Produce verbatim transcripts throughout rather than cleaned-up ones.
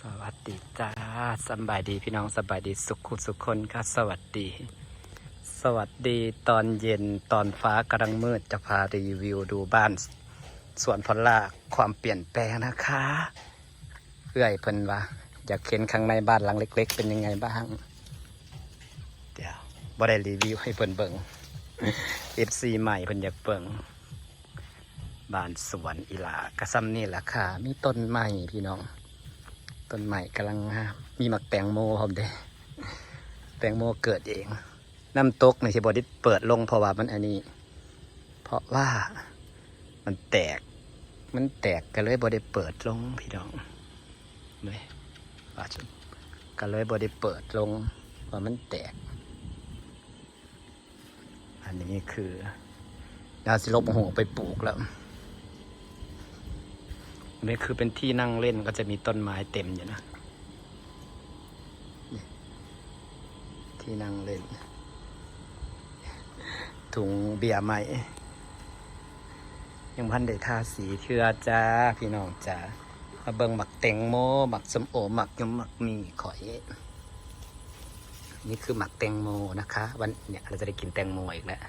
สวัสดีจ้า สำบายดีพี่น้อง สำบายดีสุขุสุขคนค่ะ สวัสดี สวัสดีตอนเย็น ตอนฟ้ากำลังมืด จะพารีวิวดูบ้านสวนพอลล่า ความเปลี่ยนแปลงนะคะ เอื้อยเพิ่นว่า อยากเห็นข้างในบ้านหลังเล็กๆ เป็นยังไงบ้าง เดี๋ยวบ่ได้รีวิวให้เพิ่นเบิ่ง เอฟซี ใหม่เพิ่นอยากเบิ่ง บ้านสวนอีหล่าก็ซ่ำนี่ล่ะค่ะ มีต้นไม้พี่น้อง ต้นไม้กำลังงาม มีหมากแตงโมพร้อมเด้ แตงโมเกิดเอง น้ำตกนี่สิบ่ได้เปิดลงเพราะว่ามันอันนี้ เพราะว่ามันแตก มันแตกก็เลยบ่ได้เปิดลงพี่น้อง เลยว่าซั่น ก็เลยบ่ได้เปิดลงว่ามันแตก อันนี้คือดาวสิลบหัวไปปลูกแล้ว อันนี้คือเป็นที่นั่งเล่นก็จะมีต้นไม้เต็มอยู่นะ ที่นั่งเล่น ถุงเบียร์ใหม่ ยังพันได้ทาสีเทื่อจ้า พี่น้องจ้า มาเบิ่งหมากแตงโม หมากส้มโอ หมากยม หมากมีข่อย นี่คือหมากแตงโมนะคะ วันเนี่ยเราจะได้กินแตงโมอีกแล้ว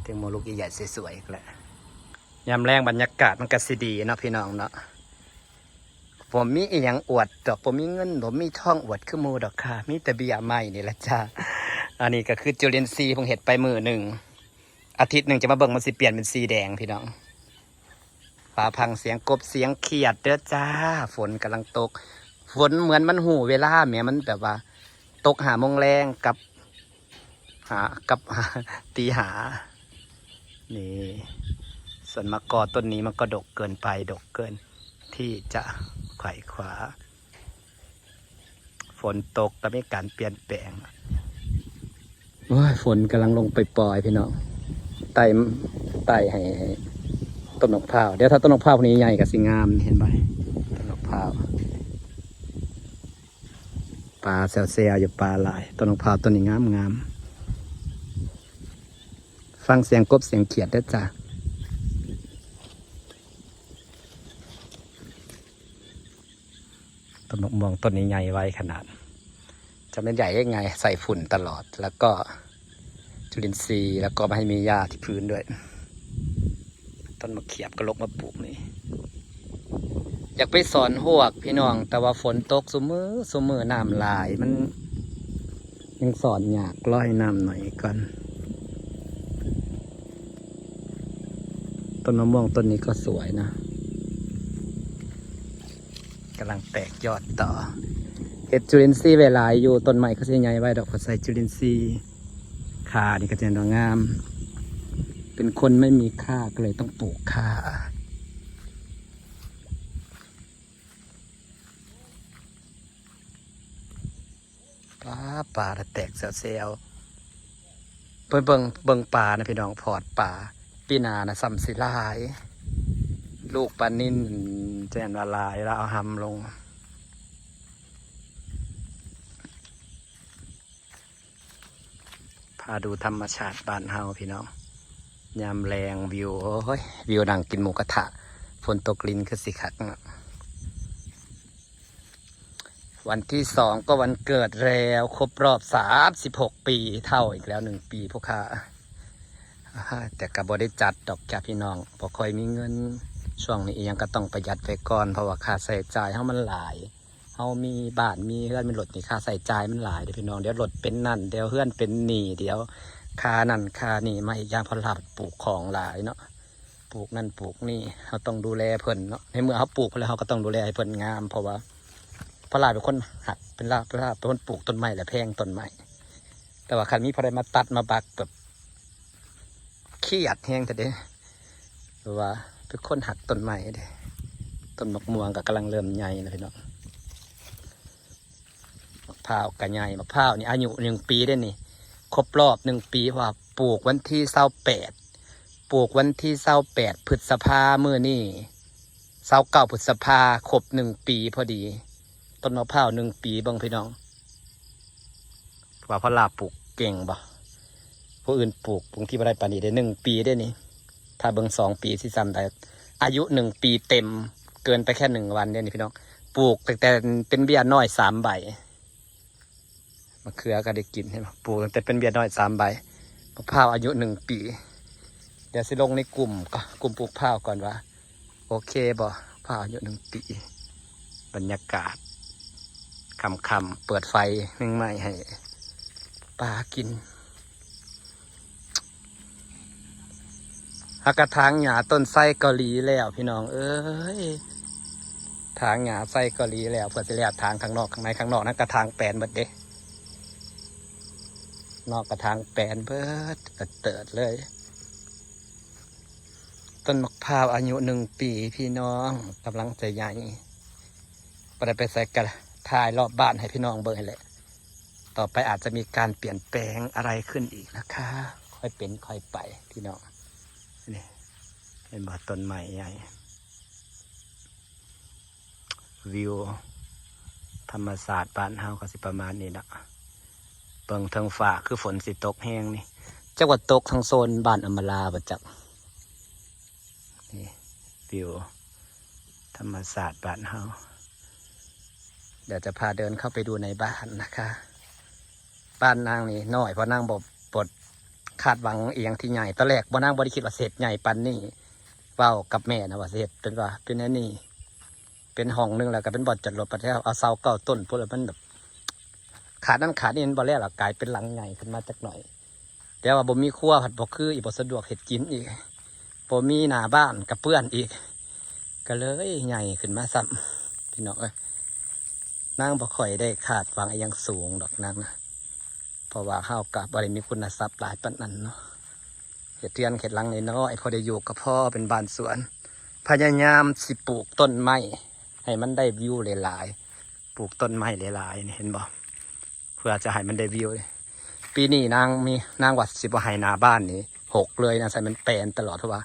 แตงโมลูกใหญ่ๆสวยๆอีกแล้ว ยามแลงบรรยากาศมันก็สิดีเนาะพี่น้องเนาะ ผมมีอีหยังอวดดอก ผมมีเงิน ผมมีทองอวดคือหมู่ดอกค่ะ มีแต่เบียร์ใหม่นี่แหละจ้า อันนี้ก็คือจุลินทรีย์เพิ่งเฮ็ดไปมื้อหนึ่ง อาทิตย์หนึ่งจะมาเบิ่งมันสิเปลี่ยนเป็นสีแดงพี่น้อง ฟ้าผ่าเสียงกบเสียงเขียดเด้อจ้า ฝนกำลังตก ฝนเหมือนมันฮู้เวลาแหม มันแบบว่า ตกห้าโมงแลงกับ หากับ ตีห้า นี่ ส่วนมะกอต้นนี้มันก็ดกเกินไป ดกเกินที่จะไขว่คว้า ฝนตกก็มีการเปลี่ยนแปลง โอ้ย ฝนกำลังลงไปปล่อยๆพี่น้อง ไต่ ไต่ให้ ให้ต้นมะพร้าว เดี๋ยวถ้าต้นมะพร้าวพวกนี้ใหญ่ก็สิงาม เห็นบ่ ต้นมะพร้าว ปลาแซวๆอยู่ ปลาหลาย ต้นมะพร้าวต้นนี้งามงาม ฟังเสียงกบเสียงเขียดเด้อจ้า ต้นมะม่วงต้นนี้ใหญ่ไวขนาด จะไม่ใหญ่ได้ไง ใส่ฝุ่นตลอด แล้วก็จุลินทรีย์ แล้วก็ไม่ให้มีหญ้าที่พื้นด้วย ต้นมะเขียบก็ลกมาปลูกนี่ อยากไปสอนฮวกพี่น้อง แต่ว่าฝนตกซุมื้อ ซุมื้อน้ำหลาย มันยังสอนยาก รอให้น้ำหน่อยก่อน ต้นมะม่วงต้นนี้ก็สวยนะ กำลังแตกยอดต่อ เฮ็ดจุลินทรีย์ไว้หลายอยู่ ต้นไม้ก็สิใหญ่ไวดอก เพราะใส่จุลินทรีย์ ข่านี่ก็จะงาม เป็นคนไม่มีข่าก็เลยต้องปลูกข่า ปลา ปลาแตกแซวๆ ไปเบิ่ง เบิ่งปลานะพี่น้อง พอร์ตปลา ปีหน้านะซ้ำสิหลาย ลูกปลานิลจะเห็นว่าหลาย แล้วเอาหำลง พาดูธรรมชาติบ้านเฮาพี่น้อง ยามแลงวิว โอ้ย วิวนั่งกินหมูกระทะ ฝนตกลินคือสิคักเนาะ วันที่สองก็วันเกิดแล้ว ครบรอบสามสิบหกปีเฒ่าอีกแล้วหนึ่งปีพวกข้า อ่า แต่ก็บ่ได้จัดดอกจ้ะพี่น้อง บ่ค่อยมีเงิน ช่วงนี้อิหยังก็ต้องประหยัดไว้ก่อน เพราะว่าค่าใช้จ่ายเฮามันหลาย เฮามีบ้านมีเฮือนมีรถนี่ ค่าใช้จ่ายมันหลายเด้อพี่น้อง เดี๋ยวรถเป็นนั่น เดี๋ยวเฮือนเป็นหนี้ เดี๋ยวค่านั่นค่านี่มาอีกอย่าง เพราะลาปลูกของหลายเนาะ ปลูกนั่นปลูกนี่ เฮาต้องดูแลเพิ่นเนาะ ในเมื่อเฮาปลูกไปแล้ว เฮาก็ต้องดูแลให้เพิ่นงาม เพราะว่าพอลาเป็นคนฮัก เป็นลา เป็นลาเป็นคนปลูกต้นไม้และแพงต้นไม้ แต่ว่าคันมีผู้ใดมาตัดมาบักแบบ เครียดแฮงแท้เด้ หรือว่าเป็นคนฮักต้นไม้เด้ ต้นมะม่วงก็กำลังเริ่มใหญ่นะพี่น้อง มะพร้าวก็ใหญ่ มะพร้าวนี่อายุหนึ่งปีเด้นี่ ครบรอบหนึ่งปี เพราะว่าปลูกวันที่ซาวแปด ปลูกวันที่ซาวแปดพฤษภา มื้อนี้ซาวเก้าพฤษภา ครบหนึ่งปีพอดี ต้นมะพร้าวหนึ่งปี เบิ่งพี่น้อง ว่าพอลาปลูกเก่งบ่ ผู้อื่นปลูกบางทีบ่ได้ปานนี้เด้ หนึ่งปีเด้นี่ ถ้าเบิ่งสองปีสิซ้ำใด อายุหนึ่งปีเต็ม เกินไปแค่หนึ่งวันเด้นี่พี่น้อง ปลูกตั้งแต่เป็นเบี้ยน้อยสามใบ มะเขือก็ได้กิน เห็นบ่ ปลูกตั้งแต่เป็นเบี้ยน้อยสามใบ มะพร้าวอายุหนึ่งปี เดี๋ยวสิลงในกลุ่มก็ กลุ่มปลูกพร้าวก่อนว่า โอเคบ่ พร้าวอายุหนึ่งปี บรรยากาศค่ำๆ เปิดไฟนึ่งไม้ให้ปลากิน หากกระถางหญ้าต้นไทรเกาหลีแล้วพี่น้องเอ้ย ถางหญ้าไทรเกาหลีแล้ว เพื่อสิแล้วถางข้างนอก ข้างใน ข้างนอกนั้นกระถางแปนเบิดเด้ นอกกระถางแปนเบิดกระเติดเลย ต้นมะพร้าวอายุหนึ่งปีพี่น้อง กำลังจะใหญ่ บ่ได้ไปไส ก็ถ่ายรอบบ้านให้พี่น้องเบิ่งแหละ ต่อไปอาจจะมีการเปลี่ยนแปลงอะไรขึ้นอีกนะคะ ค่อยเป็นค่อยไปพี่น้อง นี่ เห็นบ่ ต้นไม้ใหญ่ วิวธรรมชาติบ้านเฮาก็สิประมาณนี้เนาะ เบิ่งเทิงฟ้าคือฝนสิตกแฮงนี่ จักว่าตกทางโซนบ้านอำมาลาบ่จัก นี่วิวธรรมชาติบ้านเฮา เดี๋ยวจะพาเดินเข้าไปดูในบ้านนะคะ บ้านนางนี่น้อย เพราะนางบ่ บ่คาดหวังอีหยังที่ใหญ่ ตอนแรกบ่ นางบ่ได้คิดว่าสิเฮ็ดใหญ่ปานนี้ เว้ากับแม่นะว่าสิเฮ็ดเป็นว่าเป็นอันนี้ เป็นห้องหนึ่งแล้วก็เป็นบ่อนจอดรถ บัดแล้วเอาเสาเก้าต้นพุ้นแล้วมันแบบ ขาดนั่นขาดนี่มันบ่แล้วล่ะ กลายเป็นหลังใหญ่ขึ้นมาจักหน่อย แต่ว่าบ่มีครัว ผัดบ่คืออีก บ่สะดวกเฮ็ดกินอีก บ่มีหน้าบ้านกะเปื้อนอีก ก็เลยใหญ่ขึ้นมาซ้ำ พี่น้องเอ้ย นางบ่ค่อยได้คาดหวังอีหยังสูงดอกนางนะ เพราะว่าเฮากะบ่ได้มีคุณทรัพย์หลายปานนั้นเนาะ เฮ็ดเรือนเฮ็ดหลังน้อยๆ พอได้อยู่ก็พอ เป็นบ้านสวน พยายามสิปลูกต้นไม้ให้มันได้วิวหลายๆ ปลูกต้นไม้หลายๆ นี่ เห็นบ่ เพื่อจะให้มันได้วิว ปีนี้นางมี นางว่าสิบ่ให้หน้าบ้านนี่หกเลยนะ ใส่มันแปนตลอด เพราะว่า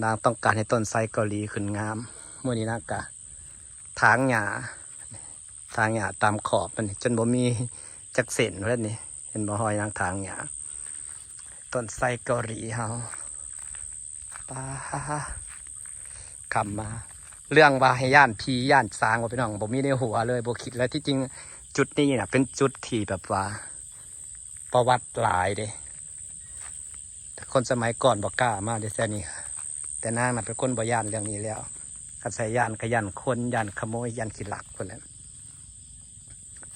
นางต้องการให้ต้นไทรเกาหลีขึ้นงาม มื้อนี้นางกะถางหญ้า ถางหญ้าตามขอบมันนี่ จนบ่มีจักเส้นแล้วนี่ เห็นบ่ ฮอยนางถางหญ้า ต้นไทรเกาหลีเฮา ป๊า ค่ำมา เรื่องว่าให้ย้านผีย้านสางว่าพี่น้อง บ่มีในหัวเลย บ่คิดเลย ที่จริงจุดนี้น่ะ เป็นจุดที่แบบว่า ประวัติหลายเด้ คนสมัยก่อนบ่กล้ามาเด้ แถวนี้ แต่นางน่ะเป็นคนบ่ย้านเรื่องนี้แล้ว คันใส่ย้านก็ย้านคน ย้านขโมย ย้านขี้ลักพุ้นแหละ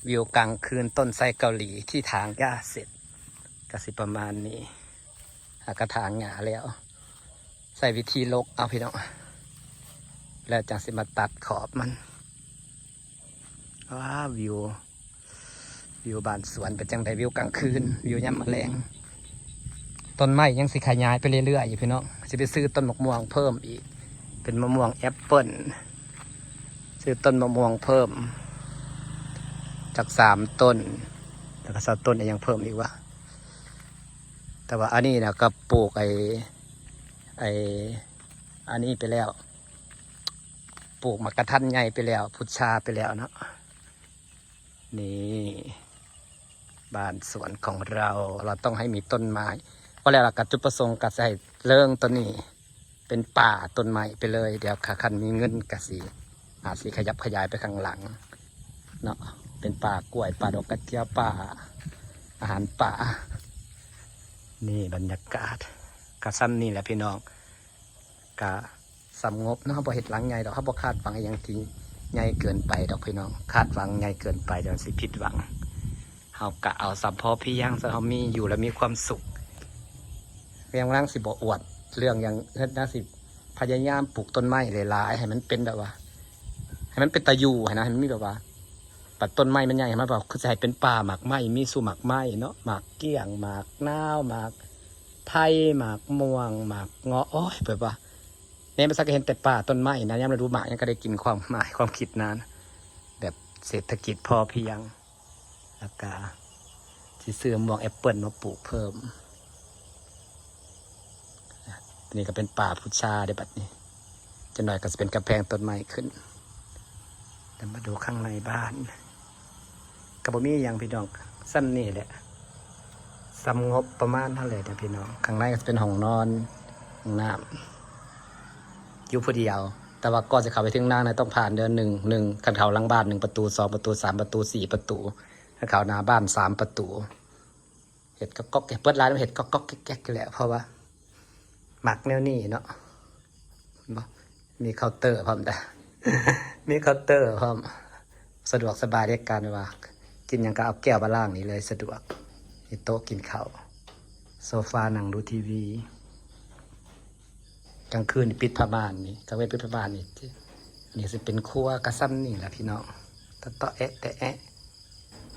วิวกลางคืน ต้นไทรเกาหลีที่ถางหญ้าเสร็จ ก็สิประมาณนี้ หากกระถางหญ้าแล้ว ใส่วิธีลกเอาพี่น้อง แล้วจังสิมาตัดขอบมัน ว้า วิว วิวบ้านสวนเป็นจังใด วิวกลางคืน วิวยามมื้อแลง ต้นไม้ยังสิขยายไปเรื่อยๆ อยู่พี่น้อง สิไปซื้อต้นมะม่วงเพิ่มอีก เป็นมะม่วงแอปเปิ้ล ซื้อต้นมะม่วงเพิ่ม จากสามต้น แล้วก็สองต้นยังเพิ่มอีกวะ แต่ว่าอันนี้นะก็ปลูกไอ้ ไอ้ อันนี้ไปแล้ว ปลูกหมากกระทันใหญ่ไปแล้ว พุทราไปแล้วเนาะ นี่ บ้านสวนของเรา เราต้องให้มีต้นไม้ เพราะแล้วล่ะก็จุดประสงค์ก็สิให้เริงต้นนี้ เป็นป่าต้นไม้ไปเลย เดี๋ยวคันมีเงินก็สิ อาจสิขยับขยายไปข้างหลังเนาะ เป็นป่ากล้วย ป่าดอกกระเจียว ป่าอาหารป่า นี่บรรยากาศ ก็ส่ำนี่แหละพี่น้อง ก็ส่ำงบเนาะ บ่เฮ็ดหลังใหญ่ดอก เฮาบ่คาดหวังอีหยังที่ใหญ่เกินไปดอกพี่น้อง คาดหวังใหญ่เกินไปเดี๋ยวสิผิดหวัง เฮากะเอาส่ำพอเพียง ส่ำเฮามีอยู่แล้วมีความสุข เรื่องนางสิบ่อวด เรื่องหยัง เฮ็ดนางสิพยายามปลูกต้นไม้หลายๆ ให้มันเป็นแบบว่า ให้มันเป็นตาอยู่หั้นนะ ให้มันมีแบบว่า บัดต้นไม้มันใหญ่ ให้มันแบบ คือสิให้เป็นป่าหมากไม้ มีสู่หมากไม้เนาะ หมากเกี้ยง หมากนาว หมากไผ่ หมากม่วง หมากเงาะ โอ้ย แบบว่า แนมไปไสก็เห็นแต่ป่าต้นไม้นะ ยามฤดูหมากหยังก็ได้กิน ความหมายความคิดนั้น แบบเศรษฐกิจพอเพียง แล้วก็สิซื้อมะม่วงแอปเปิ้ลมาปลูกเพิ่ม นี่ก็เป็นป่าพุทราเด้บัดนี้ จักหน่อยก็สิเป็นกำแพงต้นไม้ขึ้น เดี๋ยวมาดูข้างในบ้าน ก็บ่มีหยังพี่น้อง ส่ำนี่แหละ ส่ำงบประมาณเท่าไหร่นะพี่น้อง ข้างในก็สิเป็นห้องนอน ห้องน้ำ อยู่ผู้เดียว แต่ว่าก่อนจะเข้าไปถึงนางนะต้องผ่านเด้อ หนึ่ง หนึ่ง คันเข้าหลังบ้าน หนึ่ง ประตู สอง ประตู สาม ประตู สี่ ประตู คันเข้าหน้าบ้าน สาม ประตู เฮ็ดก๊อกก๊อกแก๊ก เปิดร้านเฮ็ดก๊อกก๊อกแก๊กแก๊กแหละ เพราะว่ามักแนวนี้เนาะ บ่ มีเคาน์เตอร์พร้อมเด้อ มีเคาน์เตอร์พร้อม สะดวกสบายในการว่า กินหยังก็เอาแก้วมาล้างนี่เลย สะดวก มีโต๊ะกินข้าว โซฟานั่งดูทีวี กลางคืนนี่ปิดผ้าม่านนี่ กลางเว็นปิดผ้าม่านนี่ นี่สิเป็นครัวกะซ่ำนี่แหละพี่น้อง ตะเตาะแอะแตะแอะ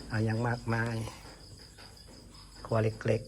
เอาหยังมากมาย ครัวเล็ก